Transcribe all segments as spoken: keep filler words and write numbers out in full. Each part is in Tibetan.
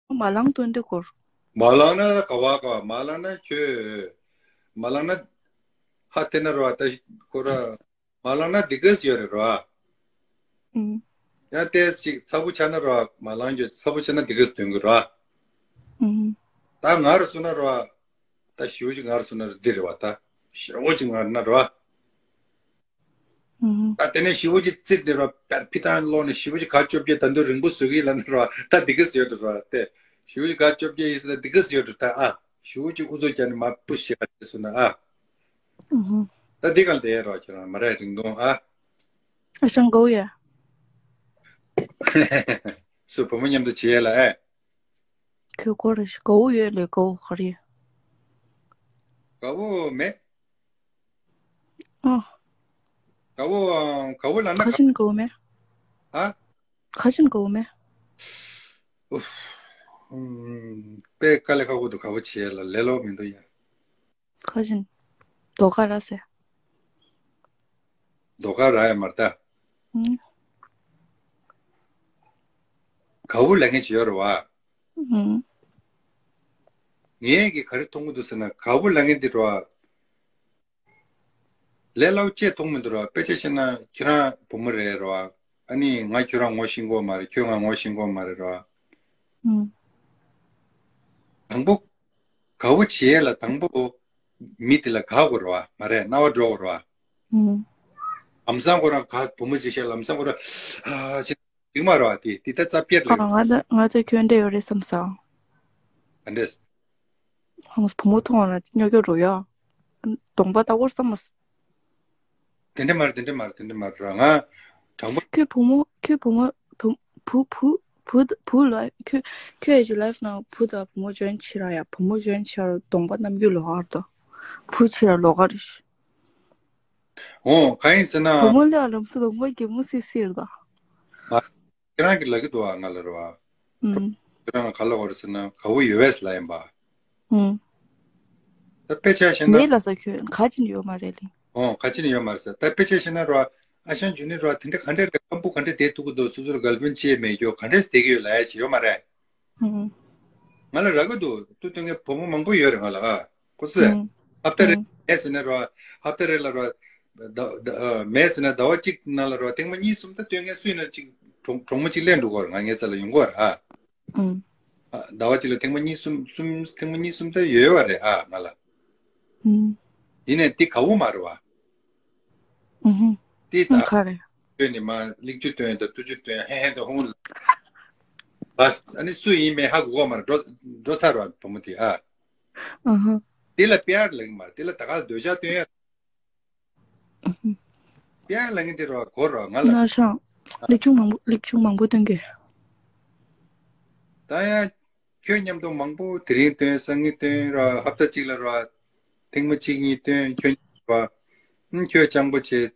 མ་ལངས་དོན་དེ་སྐོར། མ་ལངས་ན་ག་བ་ག་བ་མ་ལངས་ན་ཁྱོད། མ་ལངས་ན་ཧ་ཐེ་ན་རོ་ད་ཁོ་ར། མ་ལངས་ན་འདི་གས་ཡོད་རེད་རོ། ཨུམ། ཡང་ཏེ་ཞིག་ཚ་པོ་ཆགས་ན་རོ། མ་ལངས་རྒྱུ་ཚ་པོ་ཆགས་ན་འདི་གས་དོན་གི་རོ། ཨུམ། ད་ང་རུ་སུ་ན་རོ། ད་ཞུ་ཞིག་ང་རུ་སུ་ན་རོ་འདི་རེད་བ་ད། ཞེ་བོ་ཅིག་ང་རུ་ན་རོ། ཨུམ། ད་དེ་ནས་ཞེ་བོ་ཅིག་བཙིར་ནས་རོ། ཕི་ཐང་ལོག་ནས་ཞེ་བོ་ཅིག་ག་བཅོ་བརྒྱད་ད་འདོད་རིང་པོ་བཟོ་གི་ལ་ན་རོ། ད་འདི་གས་ཡོད་རོ་ཏེ། ཞེ་བོ་ཅིག་ག་བཅོ་བརྒྱད་ཡིན་ཟེར་ན་འདི་གས་ཡོད་རོ་ད་ཨ། ཞུ་ཅིག་ཨུ་ཚུགས་རྒྱག་ནས་མ་པུ་ཞེ་ག་ཞེ་སུ་ན་ཨ། ཨུ་ཧུ། ད་འདི་གང་དེ་རོ་ཁྱེད་རང་མ་རེད་རིང་དུང་ཨ། ཨ་ཞང་གོ་ཡ། སུ་བུ་མོ་མཉམ་དུ་བྱེད་ཡ་ལ་ཨེ། ཁྱོད་གོ་རེ་ཞིག་གོ་ཡོད་ལེ་གོ་ག་རེ། དགའ་བོ་མེད། ཨ། དགའ་བོ་དགའ་བོ་ལ་ན་ཁ་ཆེན་གོ་མེད། ཨ། ཁ་ཆེན་གོ་མེད། ཨུ། ཨུམ། དཔེ་དཀའ་ལས་ཁག་པོ་འདུག་དགའ་བོ་བྱེད་ཡ་ལ་ལས་སླ་པོ་མི་འདུག་ཡ། ཁ་ཆེན། རྡོ་ཁ་ར་ཟེར། རྡོ་ཁ་ར་ཡ་མར་ད། ཨུམ། དགའ་བོ་ལ་ངན་བྱེད་ཡོད་རེད་བ། ཨུམ། ངས་ཀྱི་ག་རེ་མཐོང་གི་འདུག་ཟེར་ན་དགའ་བོ་ལ་ངན་འདི་རེད་བ། ལས་སླ་པོ་ཅིག་མཐོང་མི་འདུག་ར། དཔེ་ཆ་བཤད་ན་ཁྱོད་རང་བུ་མོ་རེད་ར། ཨ་ནི་ང་ཁྱོད་རང་ངོ་ཤེས་ཀྱི་ཡོད་མ་རེད། ཁྱོད་ང་ངོ་ཤེས་ཀྱི་ཡོད་མ་རེད་ར། ཨུམ། དང་པོ། དགའ་བོ་བྱེད་ཡས་ལ་དང་པོ། མི་དེ་ལ་དགའ་དགོས་ར་མ་རེད། རྣ་བ་འགྲོ་དགོས་ར། ཨུམ། ལམ་སང་ཁོ་རང་ག་བུ་མོ་ཅིག་བཤད་ལམ་སང་ཁོ་རང་ཨ་ཅིག་འགྲིག་མ་ར་བ་དེ་དེ་ད་རྩ་བརྒྱད་རེད། ཨ་ང་ད་ང་ད་ཁྱོད་འདྲ་ཡོད་རེད་བསམ་སོང་། ག་འདྲས། ཧང་བུ་མོ་མཐོང་ན་སྨྱོ་སྐྱོ་རུ་ཡ། གདོང་པ་ལྟ་བུར་བསམ་མ་སོང་། དེ་འདྲ་མ་རེད། དེ་འདྲ་མ་རེད། དེ་འདྲ་མ་རེད་ར། ང་དྲང་པོ། ཁྱོད་བུ་མོ་ཁྱོད་བུ་མོ་བུ་བུ་བུ་བུ་བུ་ལ་ཁྱོད་ཁྱོད་ཨེ་ཇུ་ལའིབ་ནང་བུ་དང་བུ་མོ་འཇོན་ཆེ་ར་ཡ། བུ་མོ་འཇོན་ཆེ་ར་གདོང་པ་རྣམ་འགྱུར་ལོགས་ཀར་དང་བུ་ཆེ་ར་ལོགས་ཀར་རེད། འོ་གང་ཡིན་ཟེར་ན། བུ་མོ་ལ་ལམ་སང་གདོང་པ་གད་མོ་སི་སི་རེད་ད། ང་ཁྱེད་རང་གིས་ལབ་ཀྱི་འདུག་ཨ་ང་ལ་རེད་བ། ཨུམ། ཁྱེད་རང་ལ་ག་ལབ་དགོས་རེད་ཟེར་ན་དགའ་བོ་ཡོད་པས་ལབ་ཡིན་པ། ཨུམ། ད་དཔེ་ཆ་བཤད་ན། མེད་ལ་ས་ཁྱོད་ག་ཅི་ནས་ཡོད་མ་རེད་ལེ། ཨོ་ག་ཅི་ནས་ཡོད་མ་རེད་ཟེར། ད་དཔེ་ཆ་བཤད་ན་རེད་བ། ཨ་ཞང་འཇུ་ནི་རེད་བ། དེ་འདྲ་ག་འདྲ་རེད། ཁམ་བུ་ག་འདྲ་བསྡད་ཐུབ་ཀྱི་འདུག་སོ་སོར་གརལ་ཕེ་རེན་ཌི་ཅི་ཡང་མེད་རྒྱུ་ག་འདྲས་བསྡད་ཀྱི་ཡོད་ལབ་ཡ་ཅིག་ཡོད་མ་རེད། ཨུམ། ང་ལ་རག་གི་འདུག་ཏུ་སྟོན་མཁན་བུ་མོ་མང་པོ་ཡོད་རེད་ང་ལ་ཨ། ཁོ་ཚོས། ཨུམ། ཧབ་ཏ་རེ་ཨུམ། མེད་ཟེར་ན་རོ། ཧབ་ཏ་རེ་ལ་རོ། ད་ད་མེད་ཟེར་ན་ཟླ་བ་གཅིག་ནང་ལ་རོ་ཐེངས་མ་གཉིས་གསུམ་ད་སྟོན་མཁན་སུ་ཡིན་ན་གཅིག་གྲོགས་གྲོགས་མོ་གཅིག་སླེབས་འགྲོ་གི་ཡོད་རེད། ང་ངའི་རྩ་ལ་ཡོང་གི་ཡོད་རེད་ཨ། ཨུམ། ཟླ་བ་གཅིག་ལ་ཐེངས་མ་གཉིས་གསུམ་གསུམ་ཐེངས་མ་གཉིས་གསུམ་ད་ཡོད་ཡོད་རེད་ཨ་ང་ལ། ཨུམ། ཡིན་ནའི་འདི་དགའ་བོ་མ་རེད་བ། ཨུམ། འདི་ད། ག་རེ། སྟོན་ནི་མ་ལིག་ཆུ་སྟོན་དང་ཏུ་ཆུ་སྟོན་ཧེ་ཧེ་དང་ཧུང་། ལ། ཨ་ནི་སུ་ཡིན་མེད་ཧ་གོ་གོ་མ་རེད། འགྲོ་འགྲོ་ཚར་བ་བུ་མོ་དེ་ཨ། ཨུམ། འདི་ལ་པེ་ཡར་ལེགས་མ་རེད། འདི་ལ་ད་ག་འདོད་ཆགས་སྟོན་ཡ། ཨུམ། པེ་ཡར་ལེགས་འདི་རོ་གོ་རོ་ང་ལ། ན་ཤང་། ལེགས་ཆུང་མང་པོ་ལེགས་ཆུང་མང་པོ་སྟོན་གི། ད་ཡ། ཁྱོད་མཉམ་དུ་མང་པོ་དེ་རིང་སྟོན་སང་ཉིན་སྟོན་ར་ཧབ་ཏ་གཅིག་ལ་ར། ཐེངས་མ་གཅིག་གཉིས་སྟོན་ཁྱོད་ར། ཨུམ་ཁྱོད་སྤྱང་པོ་བྱེད།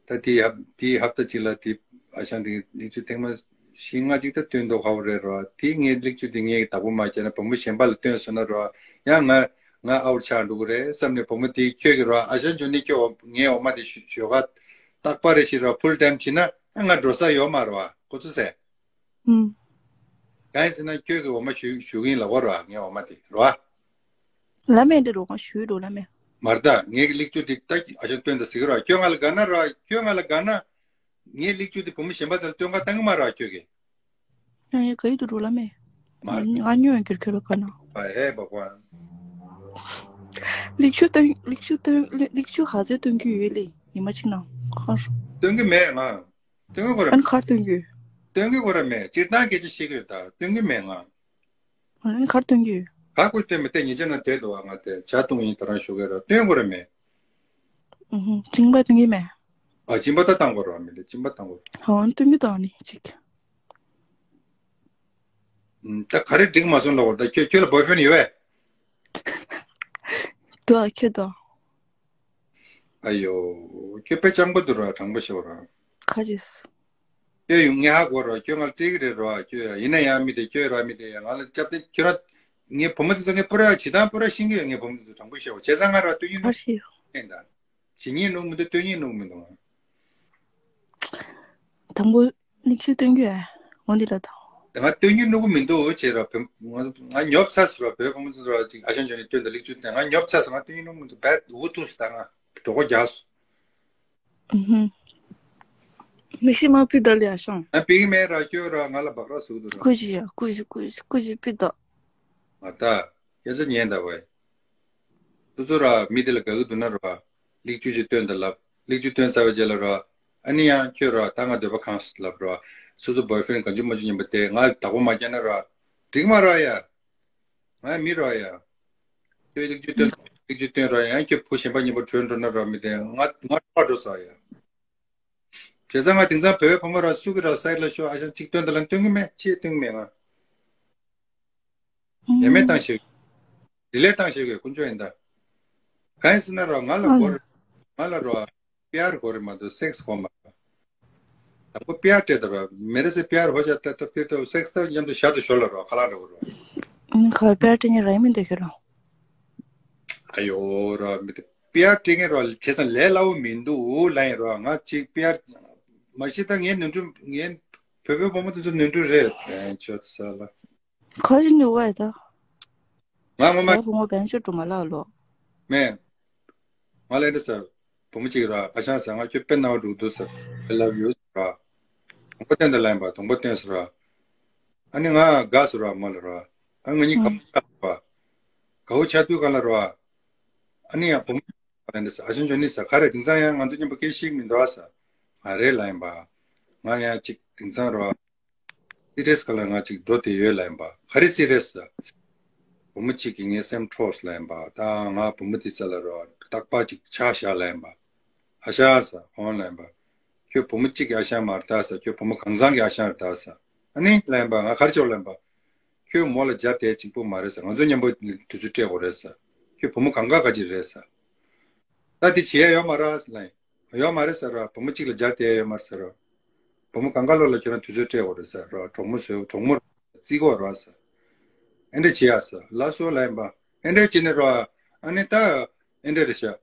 ད་དེའི་ཧབ་དེའི་ཧབ་ཏ་གཅིག་ལ་དེ་ཨ་ཞང་དེ་ལེགས་ཆུ་ཐེངས་མ་བཞི་ལྔ་གཅིག་ད་སྟོན་མདོག་ཁ་པོ་རེད་ར། དེ་ངས་ལེགས་ཆུ་དེ་ངས་བདག་པོ་མ་བརྒྱབ་ན་བུ་མོ་གཞན་པ་ལ་སྟོན་སོང་ན་ར་ཡང་ང་ང་ཨའུ་ཆགས་འགྲོ་གི་རེད་བསམ་ནས་བུ་མོ་དེ་ཁྱོད་ཀྱི་ར་ཨ་ཞང་འཇོན་ནི་ཁྱོད་ངའི་འོ་མ་དེ་ཞོ་ཞོ་ཁ་རྟག་པ་རེ་ཞིག་ར་ཕུལ་ཊའིམ་བྱེད་ན་ང་འགྲོ་ས་ཡོད་མ་རེད་བ་ཁོ་ཚོ་ཟེར། ཨུམ། གང་ཡིན་ཟེར་ན་ཁྱོད་ཀྱི་འོ་མ་ཞུ་ཞུ་གིན་ལ་བོར་བ་ངའི་འོ་མ་དེ་རོ། ལ་མེ་འདི་རོ་གང་ཞུ་རོ་ལ་མེ། མར་ད་ངའི་ལིག་ཆུ་དེ་ད་ཨ་ཞང་སྟོན་ད་ཟིག་རོ། ཁྱོད་ང་ལ་དགའ་ན་རོ། ཁྱོད་ང་ལ་དགའ་ན། ངའི་ལིག་ཆུ་དེ་བུ་མོ་གཞན་པ་ཚོ་ལ་སྟོན་ག་བཏང་གི་མ་རོ་ཁྱོད་ཀྱི། ཡང་ཡང་ག་ཡི་དུ་རོ་ལ་མེ། མར། ང་ཉོ་ཡང་གིར་ཁྱོད་ལ་དགའ་ན། ཨ་ཧེ་བ་བ། ལིག་ཆུ་སྟོན་ལིག་ཆུ་སྟོན་ལིག་ཆུ་ཧ་ཟེ་སྟོན་གི་ཡོད་ལེ་ཉི་མ་གཅིག་ནང་ཁར། སྟོན་གི་མེད་ང་། སྟོན་གི་གོ་ར། ཨན་ཁར་སྟོན་གི། སྟོན་གི་གོ་ར་མེད། སྤྱིར་བཏང་སྐད་ཆ་བཤད་གི་ཡོད་ད། སྟོན་གི་མེད་ང་། ཨན་ཁར་སྟོན་གི། ག་གོ་སྟོན་མེད་དེ་ཉིན་ཆ་ན་དེ་དུ་བ་ང་དེ་ཇ་བཏུང་ཡིན་ད་རང་ཞུ་གི་ར་སྟོན་གོ་ར་མེད། ཨུ་ཧུ་གཅིན་པ་སྟོན་གི་མེད། ཨ་གཅིན་པ་ད་བཏང་གོ་ར་མེད་དེ་གཅིན་པ་བཏང་གོ་ར། ཧོ་ཨན་སྟོན་གི་ད་ནི་གཅིག་ད་ག་རེ་འགྲིག་མ་སོང་ལ་གོ་ད་ཁྱོད་ཁྱོད་ལ་བོའི་ཕེན་ཡོད་བས། དུ་ཨ་ཁྱོད་དུ། ཨ་ཡོ། ཁྱོད་དཔེ་སྤྱང་པོ་འདུག་ར། དྲང་པོ་ཤོད་ར། ཁ་ཅིག་ཁྱོད་ཡོང་ངས་ཧ་གོ་ར། ཁྱོད་ང་ལ་སྤྲད་གི་རེད་ར། ཁྱོད་ཡིན་ན་ཡང་མི་དེ་ཁྱོད་ར་མི་དེ་ཡང་ང་ལ་སྐྱབས་དེ་ཁྱོད་ར། ངའི་བུ་མོ་དེ་ཚོ་ངའི་པུ་ར་ཇི་ལྟར་པུ་ར་ཤེས་ཀྱི་ཡོད། ངའི་བུ་མོ་དེ་ཚོ་དྲང་པོ་ཤོད་བྱས་ཙང་ང་ར་སྟོན་ཉིན་ཁ་ནུབ་ཤེས་ཡོད། ད། ཇི་ཉིན་ནུབ་མི་འདུག་སྟོན་ཉིན་ནུབ་མི་འདུག་དང་པོ་ལིག་ཆུ་སྟོན་རྒྱུ་ཨ། འོ་འདི་ལ་དང་། ང་སྟོན་རྒྱུ་སྣུ་གུ་མི་འདུག་ཅེས་ར། བོད་ང་ང་ཉོབ་ཚ་སོང་ར། བོད་ཕོ་མོ་ཚོ་ར་ཅིག་ཨ་ཞང་ཅོ་ནི་སྟོན་དང་ལེགས་བཅོས་སྟོན། ང་ཉོབ་ཚ་སོང་། ང་སྟོན་རྒྱུ་སྣུ་གུ་མི་འདུག་བད་འུ་ཐུག་སོང་། ད་ང་གྲོད་ཁོག་རྒྱགས་སོང་། ཨུ་ཧུམ། མི་ཤི་མ་པི་ད་ལི་ཨ་ཞང་། ང་པི་གི་མེད་ར། སྐྱོ་ར། ང་ལ་བག་ར་ཟུག་འདུག་ར། ཀུ་ཤི་ཡ། ཀུ་ཤི་ཀུ་ཤི་ཀུ་ཤི་པི་ད། ང་ད་སྐད་ཆ་ཉན་ད་བས། སོ་སོ་ར་མི་དེ་ལ་དགའ་གི་འདུག་ན་ར། ལེགས་བཅོས་ཅིག་སྟོན་དང་ལབ། ལེགས་བཅོས་སྟོན་ཚར་བའི་རྗེས་ལ་ར། ཨ་ནི་ཡང་ཁྱོད་ར་ད་ང་འདོད་པ་ཁེངས་ལབ་ར། སོ་སོ་བོའི་ཕྲེན་གང་བྱུང་མ་བྱུང་མཉམ་པོ་དེ་ང་བདག་པོ་མ་རྒྱག་ན་ར། འགྲིག་མ་ར་ཡ། ང་མི་ར་ཡ། ཁྱོད་ལེགས་བཅོས་སྟོན། ལེགས་བཅོས་སྟོན་ར། ཡང་ཁྱོད་བུ་གཞན་པ་མཉམ་པོ་བྲོས་འགྲོ་ན་ར། མི་དེ་ང་ང་ཕར་འགྲོ་ས་ཡ། བྱས་ཙང་ང་དེང་སང་བོད་ཕོ་མོ་ར་སུ་གི་ར་སའིད་ལ་ཤོག་ཨ་ཞང་གཅིག་སྟོན་དང་ལབ་ན་སྟོན་གི་མེད། ཅི་སྟོན་གི་མེད། ང་ཡ་མེད་བཏང་ཤེས། ཌི་ལེཊ་བཏང་ཤེས་གི། དཀོན་མཆོག་ཡིན་ད། གང་ཡིན་ཟེར་ན་ར་ང་ལ་དགོས་རེད། ང་ལ་ར་པི་ཨར་དགོས་རེད་མ་གཏོགས་སེག་སི་དགོས་མ་རེད། དང་པོ་པི་ཨར་སྤྲད་ད་ར། མེ་རེ་སེ་པི་ཨར་ཧོ་ཅག་ད་ད་ཕིར་ད་སེག་སི་ད་མཉམ་དུ་ཞར་དུ་ཞོར་ལ་ར་ཁ་ལག་འདྲ་བོ་ར། ཁ་པི་ཨར་སྤྲད་ཉེ་ར་ཡིན་མི་འདུག་ཁྱོད་རང་། ཨ་ཡོ་ར་མི་དེ་པི་ཨར་སྤྲད་མཁན་ར་བྱས་ཙང་ལས་སླ་བོ་མི་འདུག་ལབ་ཡིན་ར། ང་གཅིག་པི་ཨར་མ་གཞི་ད་ངའི་ནོར་འཁྲུལ། ངའི་བོད་པའི་བུ་མོ་དེ་ཚོ་ནོར་འཁྲུལ་རེད། བན་ཆོད་ས་ལ། ག་རེ་ནུས་པ་ཡོད་ད། ང་ངོ་མ། བོད་བུ་མོ་བན་ཆོད་འགྲོ་མ་ལགས་ལོ། མེད། ང་ལ་འདི་ཟེར། བུ་མོ་གཅིག་ར། ཨ་ཞང་ཟེར། ང་ཁྱོད་དཔེ་སྣང་བ་འགྲོ་གི་འདུག་ཟེར། I love you ཟེར་ར། གདོང་པ་སྟོན་དང་ལབ་ཡིན་པ། གདོང་པ་སྟོན་ཟེར་ར། ཨ་ནི་ང་དགའ་ཟེར་ར། མོ་ལ་ར། ཨ་ང་གཉིས་དགའ་པོ་ཆགས་པ། དགའ་པོ་ཆགས་དུས་གང་ལ་ར། ཨ་ནི་ཡང་བུ་མོ་ལ་འདི་ཟེར། ཨ་ཞང་ཅོ་ནི་ཟེར། ག་རེ་དེང་སང་ཡང་ང་ཚོ་མཉམ་པོ་སྐད་ཤེས་མི་འདུག་ཨ་ཟེར། ང་རེད་ལབ་ཡིན་པ། ང་ཡང་གཅིག་དེང་སང་ར། སི་རི་ཡས་ག་ལ་ང་གཅིག་འགྲོ་བསྡད་ཡོད་ལབ་ཡིན་པ། ག་རེ་སི་རི་ཡས་ཟེར། བུ་མོ་གཅིག་གིས་ངའི་སེམས་འཕྲོག་ལབ་ཡིན་པ། ད་ང་བུ་མོ་དེ་རྩ་ལ་རོ་རྟག་པར་གཅིག་ཆགས་བཞག་ལབ་ཡིན་པ། ཨ་ཞང་ཟེར། འོང་ལབ་ཡིན་པ། ཁྱོད་བུ་མོ་གཅིག་གི་ཨ་ཞང་མ་རེད་ད་ཟེར། ཁྱོད་བུ་མོ་གང་ཚང་གི་ཨ་ཞང་རེད་ད་ཟེར། ཨ་ནི་ལབ་ཡིན་པ། ང་ག་རེ་བྱེད་དགོས་ལབ་ཡིན་པ། ཁྱོད་མོ་ལ་སྦྱར་བསྡད་གཅིག་པོ་མ་རེད་ཟེར། ང་ཚོ་མཉམ་པོ་དུས་ཚོད་སྤྲད་དགོས་རེད་ཟེར། ཁྱོད་བུ་མོ་གང་ག་ག་ཅིག་རེད་ཟེར། ད་དེ་བྱེད་ཡ་ཡོད་མ་རེད་ལབ་ཡིན། ཡོད་མ་རེད་ཟེར་ར། བུ་མོ་གཅིག་ལ་སྦྱར་བསྡད་ཡོད་མ་རེད་ཟེར་ར། བུ་མོ་གང་ག་ལོ་ལ་ཁྱོད་རང་དུས་ཚོད་སྤྲད་དགོས་རེད་ཟེར་ར། གྲོགས་མོ་བཟོས། གྲོགས་མོ་བརྩི་དགོས་རེད་ཟེར། ཨེ་འདྲ་བྱེད་ཡ་ཟེར། ལགས་སོ་ལབ་ཡིན་པ། ཨེ་འདྲ་བྱས་ནས་ར། ཨ་ནི་ད་ཨེ་འདྲ་རེད་ཤག་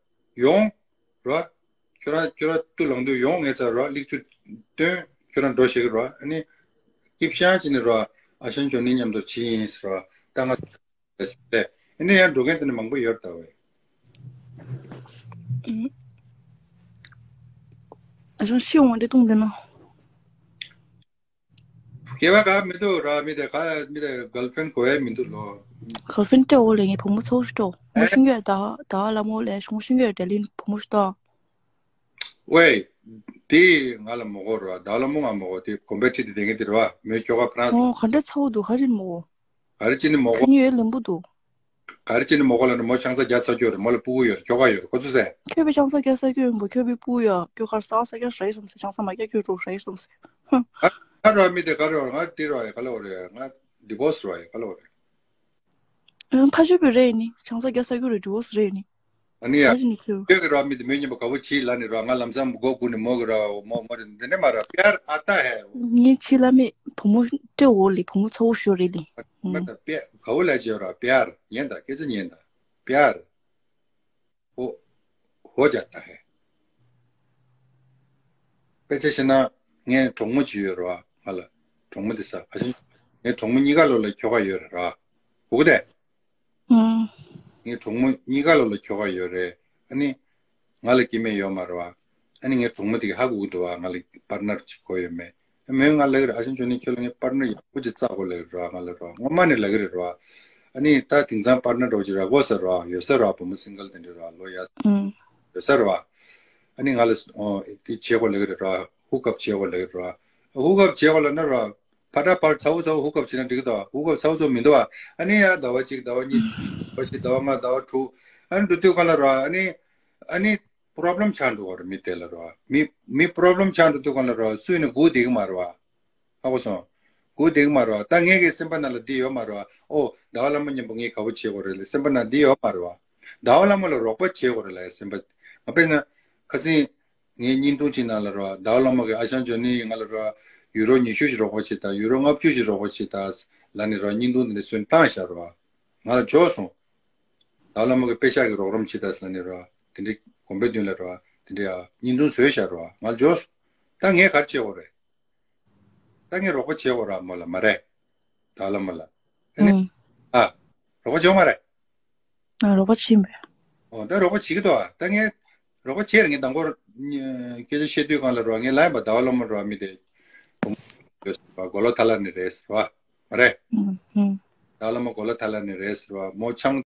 ཡོང་ར། ཁྱོད་རང་ཁྱོད་རང་ཏུ་ལངས་དུས་ཡོང་ངས་ཚར་ར། ལེགས་བཅོས་སྟོན། ཁྱོད་རང་འགྲོ་ཤེས་ཀྱི་ར། ཨ་ནི་སྐྱིབ་ཤང་བྱས་ནས་ར། ཨ་ཞང་ཅོ་ནི་མཉམ་དུ་ཕྱིན་ཡིན་ཟེར་ར། ད་ང་། ལས། ཨེ་ནས་ཡང་འགྲོ་མཁན་དེ་ནི་མང་པོ་ཡོད་ད་བས། ཨ་ཞང་ཤི་འོང་དེ་གཏོང་དེ་ན། སྐྱེ་བ་ག་མི་འདུག་ར། མི་དེ་ག་མི་དེ་གརལ་ཕྲེན་དགོས་ཡ་མི་འདུག་ལོ། གརལ་ཕྲེན་སྤྲད་འོ་ལས། ངའི་བུ་མོ་ཚ་བོ་ཞིག་སྤྲད་འོ། མོ་ཤི་གི་ཡོད་ད། ད་ལ་མོ་ལས་ཤོང་ཤི་གི་ཡོད་དེ་ལིན་བུ་མོ་ཞིག་ད། ཝེ། དེ་ང་ལ་མོ་གོ་ར། ད་ལ་མོ་ང་མོ་གོ། དེ་གོམ་པའི་ཁྲིད་དེ་དེ་ངེད་དེ་ར་བ། མོའི་ཁྱོ་ག་ཕ་རན་སི། ཨོ་ག་འདྲ་ཚ་བོ་འདུག་ག་ཅིག་མོ་གོ། ག་རེ་བྱས་ནས་མོ་གོ། ཁ་ཉིན་ཡོད་ལེན་པོ་འདུག་ག་རེ་བྱས་ནས་མོ་གོ་ལབ་ན། མོ་ཆང་ས་རྒྱག་ཚར་རྒྱུ་རེད། མོ་ལ་ཕྲུ་གུ་ཡོད་རེད། ཁྱོ་ག་ཡོད་རེད། ཁོ་ཚོ་ཟེར། ཁྱོད་པའི་ཆང་ས་རྒྱག་ས་ཁྱོད་ཡོད་པོ། ཁྱོད་པའི་ཕྲུ་གུ་ཡོད། ཁྱོད་གར་ས་ས་རྒྱག་ཧྲ་ཡི་སམ་སེ། ཆང་ས་མ་རྒྱག་ཁྱོད་འགྲོ་ཧྲ་ཡི་སམ་སེ། ཧ། ང་ར་མི་དེ་ག་རེ་བ། ང་དེ་ར་ཡི་ག་ལ་བ་རེད། ང་ཌི་བོ་སི་ར་ཡི་ག་ལ་བ་རེད། ཨ་ཕ་ཆོས་པའི་རེད་ནི། ཆང་ས་རྒྱག་ས་ཁྱོད་རེད། ཌི་བོ་སི་རེད་ནི། ཨ་ནི་ཡ། ཨ་ཅི་ནི་ཁྱོད། ཁྱོད་ཀྱི་ར་མི་དེ་མོའི་མཉམ་པོ་དགའ་པོ་བྱེད་ལབ་ནི་ར། ང་ལམ་སང་མགོ་སྒུར་ནི་མོ་གི་ར། མོ་མོ་རེད་འདི་འདྲ་མ་ར། པྱར་ཨ་ཏ་ཧེ། ངའི་ཆི་ལ་མེད། བུ་མོ་སྤྲད་འོ་ལེ། བུ་མོ་ཚ་བོ་ཞོ་རེད་ལེ། མ་ད་པྱར་དགའ་པོ་ལབ་ཀྱི་ཡོད་ར། པྱར་ཉན་ད། སྐད་ཆ་ཉན་ད། པྱར། ཨོ། ཧོ་ཇ་ད་ཧེ། དཔེ་ཆ་བཤད་ན་ངའི་གྲོགས་མོ་གཅིག་ཡོད་ར་བ། ང་ལ་གྲོགས་མོ་དེ་ས་ཨ་ཞང་། ངའི་གྲོགས་མོ་གཉིས་ཀ་ལོ་ལ་ཁྱོ་ག་ཡོད་རེད་ར། གོ་གི་དེ། ཨང་། ངའི་གྲོགས་མོ་གཉིས་ཀ་ལོ་ལ་ཁྱོ་ག་ཡོད་རེད། ཨ་ནི་ང་ལ་སྐྱེ་དམན་ཡོད་མ་རེད་བ། ཨ་ནི་ངའི་གྲོགས་མོ་དེ་གིས་ཧ་གོ་གི་འདུག་བ། ང་ལ་པར་ནར་ཅིག་དགོས་ཡོད་མེད། མོས་ང་ལ་ལབ་ཀྱི་རེད། ཨ་ཞང་ཅོ་ནི་ཁྱོད་ལ་ངས་པར་ནར་ཡག་པོ་ཅིག་བཙལ་དགོས་ལབ་ཀྱི་རེད་བ། ང་ལ་རེད་བ། སྔོན་མ་ནས་ལབ་ཀྱི་རེད་བ། ཨ་ནི་ད་དེང་སང་པར་ནར་འདྲ་བོ་ཅིག་རག་གོ་ཟེར་རེད་བ། ཡོད་ས་རེད་བ། བུ་མོ་སིང་གལ་དེ་འདྲ་རེད་བ། ལོ་ཡ། ཨང་། ཡོད་ས་རེད་བ། ཨ་ནི་ང་ལ་ཨོ་དེ་བྱེད་དགོས་ལབ་ཀྱི་རེད་བ། ཧུག་ཨབ་བྱེད་དགོས་ལབ་ཀྱི་རེད་བ། ཧུག་ཨབ་བྱེད་དགོས་ལབ་ན་རེད་བ། ཕར་ད་ཕར་ཚ་བོ་ཚ་བོ་ཧུག་ཨབ་བྱེད་ན་འགྲིག་གི་འདུག་བ། ཧུག་ཨབ་ཚ་བོ་ཚ་བོ་མི་འདུག་བ། ཨ་ནི་ཡ་ཟླ་བ་གཅིག་ཟླ་བ་གཉིས་ཟླ་བ་བཞི་ཟླ་བ་ལྔ་ཟླ་བ་དྲུག་ཨ་ནི་འགྲོ་དུས་གང་ལ་རེད་བ། ཨ་ནི་ཨ་ནི་པོ་རོབ་ལེམ་ཆགས་འགྲོ་གི་རེད། མི་དེ་ལ་རེད་བ། མི་མི་པོ་རོབ་ལེམ་ཆགས་འགྲོ་དུས་གང་ལ་རེད་བ། སུ་ཡིན་ནའི་སྒུག་བསྡད་ཀྱི་མ་རེད་བ། ཧ་གོ་སོང་། སྒུག་བསྡད་ཀྱི་མ་རེད་བ། ད་ངེད་ཀྱི་སེམས་པ་ནང་ལ་འདི་ཡོད་མ་རེད་བ། ཨོ་ཟླ་བ་ལྷ་མོ་མཉམ་པོ་ངས་དགའ་པོ་བྱེད་དགོས་རེད་ལབ་སེམས་པ་ནང་འདི་ཡོད་མ་རེད་བ། ཟླ་བ་ལྷ་མོ་ལ་རོགས་པ་བྱེད་དགོས་རེད་ལབ་སེམས་པ། ང་དཔེར་ན་ཁ་སང་ངའི་བརྙན་ཐུང་གཅིག་ནང་ལ་རེད་བ། ཟླ་བ་ལྷ་མོ་གིས་ཨ་ཞང་ཅོ་ནི་ང་ལ་རེད་བ། ཡུ་རོ་ཉི་ཤུ་ཞིག་རོགས་པ་བྱེད་དང་། ཡུ་རོ་ལྔ་བཅུ་ཞིག་རོགས་པ་བྱེད་དང་ལབ་ནས་རེད་བ། བརྙན་ཐུང་དེ་འདྲ་བཟོས་བཏང་བཞག་རེད་བ། ང་ལ་འཇོག་སོང་། ཟླ་བ་ལྷ་མོ་གིས་པེ་ཤག་གིས་རོགས་རམ་བྱེད་དང་ལབ་ནས་རེད་བ། དེ་འདྲའི་དགོན་པའི་མདུན་ལ་རེད་བ། དེ་འདྲའི་ཨ་བརྙན་ཐུང་བཟོས་བཞག་རེད་བ། ང་ལ་འཇོག་སོང་། ད་ངས་ག་རེ་བྱེད་དགོས་རེད། ད་ངས་རོགས་པ་བྱེད་དགོས་རེད་མོ་ལ། མ་རེད། ཟླ་བ་བླ་མ་ལ། དེ་ནས་ཨུམ། ཨ། རོགས་པ་བྱེད་ཡོད་མ་རེད། ཨ། རོགས་པ་བྱེད་ཡིན་པས། ཨོ། ད་རོགས་པ་བྱེད་ཀྱི་འདུག་ཨ། ད་ངས་རོགས་པ་བྱས་རེད། ངས་དང་པོར་སྐད་ཆ་བཤད་དུས་སྒང་ལ་རོ། ངས་ལབ་ཡིན་པ། ཟླ་བ་བླ་མ་རོ། མི་དེ་ཡོད་ཟེར་བ། མགོ་ལོག་ཐ་ལ་ནས་རེད་ཟེར་བ། མ་རེད། ཨུམ་ཨུམ། ཟླ་བ་བླ་མ་མགོ་ལོག་ཐ་ལ་ནས་རེད་ཟེར་བ། མོ་ཆང་